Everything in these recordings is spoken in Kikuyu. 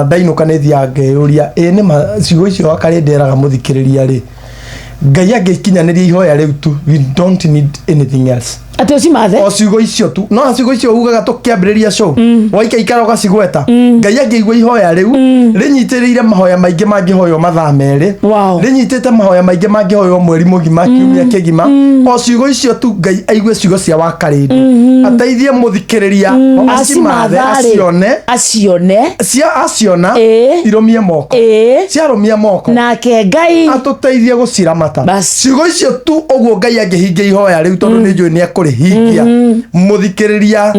Ndainũka nĩ thiaga ngeyũria, ĩ nĩ ma ciugo icio Wakarĩ nderaga mũthikĩrĩria rĩ, Ngai angĩkinyanĩria ihoya rĩu tu, we don't need anything else. Atĩ ũcimathe. O ciugo icio tu, no ciugo icio ugaga tũkĩambĩrĩria show, waikaikara ũgacigweta. Ngai angĩigua ihoya rĩu rĩnyitĩrĩire mahoya maingĩ mangĩhoywo mathaa 2, rĩnyitĩte mahoya maingĩ mangĩhoywo mweri mũgima, kiumia kĩgima. O ciugo icio tu, Ngai aigue ciugo cia Wakarĩndĩ, ateithie mũthikĩrĩria acimathe, acimatha rĩ, acione, acione, cia aciona, irũmie moko, ciarũmia moko, nake Ngai atũteithie gũciramata. Bas. Ciugo icio tu ũguo, Ngai angĩhingia ihoya rĩu, tondũ nĩ njũĩ nĩ ekũrĩhingia, mũthikĩrĩria,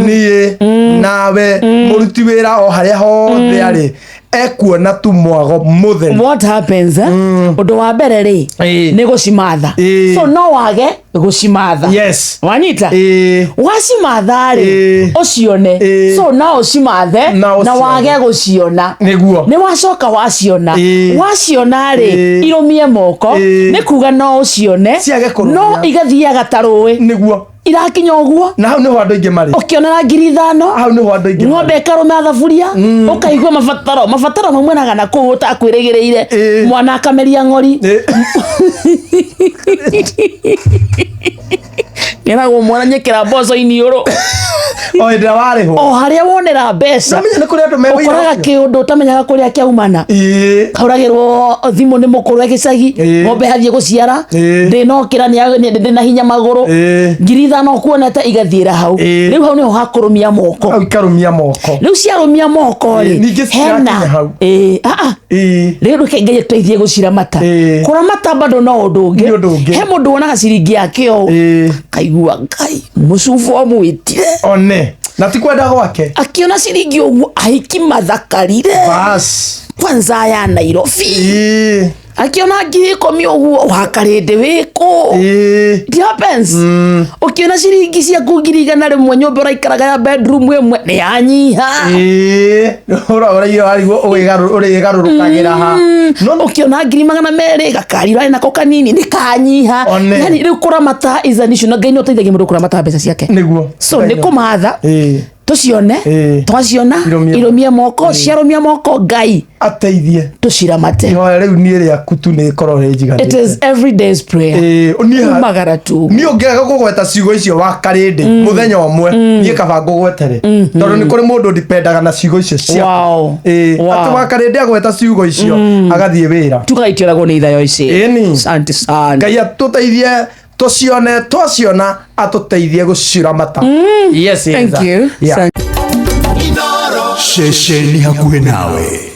niĩ nawe, mũruti wĩra o harĩa hothe arĩ, ekuona tu mwago mũtheri. What happens, eh? Ũndũ wa mbere rĩ, nĩ gũcimatha. So no wage gũcimatha. Wanyita? Wacimatha rĩ, ũcione. So no ũcimathe Na na ũcione. wage gũciona. Nĩ wacoka waciona. Waciona rĩ, irũmie moko. Nĩ kuga no ũcione, Ciage kũrũmia. no igathiaga ta rũĩ, irakinya ũguo. Na hau nĩho andũ aingĩ marĩ. Ũkĩonera 5,000, Hau nĩho andũ aingĩ marĩ. Ng'ombe ĩkarũma thaburia, ũkaigua mabataro maumanaga na kũu ũtakwĩrĩgĩrĩire. Mwana akameria ng'ori. Ngeragwo mwana nyĩkĩra mboco iniũrũ. O hĩndĩ ĩrĩa warĩhwo. O harĩa wonera mbeca. Namenya nĩ kũrĩ andũ me wĩra ũkoraga ũcio. kĩũndũ ũtamenyaga kũrĩa kĩaumana. Kauragĩrwo thimũ nĩ mũkũrũ e gĩcagi. Ng'ombe hathiĩ gũciara, ndĩnokĩra, ndĩna hinya magũrũ. 5,000 ũkuonete igathiĩra hau. Rĩu hau nĩho hakũrũmia moko. Hau ikarũmia moko. Rĩu ciarũmia moko rĩ, Ningĩ citirakinya hena hau. Ĩĩ, ah, ah. Rĩu reke Ngai atũteithie gũciramata. Kũramata bado no ũndũ ũngĩ. Nĩ ũndũ ũngĩ. He mũndũ wonaga ciringi yake ũũ, kaigua Ngai mũcubu amwĩtire. One na ti kwenda gwake. Akĩona ciringi ũguo, ahiki mathakarire, Bas. Kwanza ya Nairobi. Akĩona 10,000 ũguo, wakarĩndĩ wĩkũ? It happens. Ũkĩona ciringi ciaku 100,000, nyũmba ũraikaraga ya bedroom ĩmwe nĩ yanyiha. Ũraigua warigwo ũrĩgarũrũkagĩra ha. No ũkĩona 200,000, gakari ũrarĩ nako kanini nĩ kanyiha. One. Yani rĩu kũramata is an issue, na Ngai nĩ ũteithagia mũndũ kũramata mbeca ciake. So nĩ kũmatha, tũcione. Twaciona, Irũmie. Irũmie moko. Ciarũmia moko, Ngai ateithie tũciramate. Ihoya rĩu niĩ rĩaku tu nĩ ĩkorwo rĩ It njiganĩte. is every day's prayer. Niĩ Umagara tu. Niĩ ũngĩaga kũgweta ciugo icio wa karĩndĩ mũthenya ũmwe, niĩ kaba ngũgwetere, tondũ nĩ kũrĩ mũndũ ndipendaga na ciugo icio ciaku. Atĩ wa karĩndĩ agweta ciugo icio agathiĩ wĩra. Tugaga itioragwo nĩ ithayo ici. Ĩni. Asante sana. Ngai atũteithie tũcione, twaciona atũteithie gũciramata. Yes. Thank you. Yeah. Asante. Ceceni hakuhĩ nawe.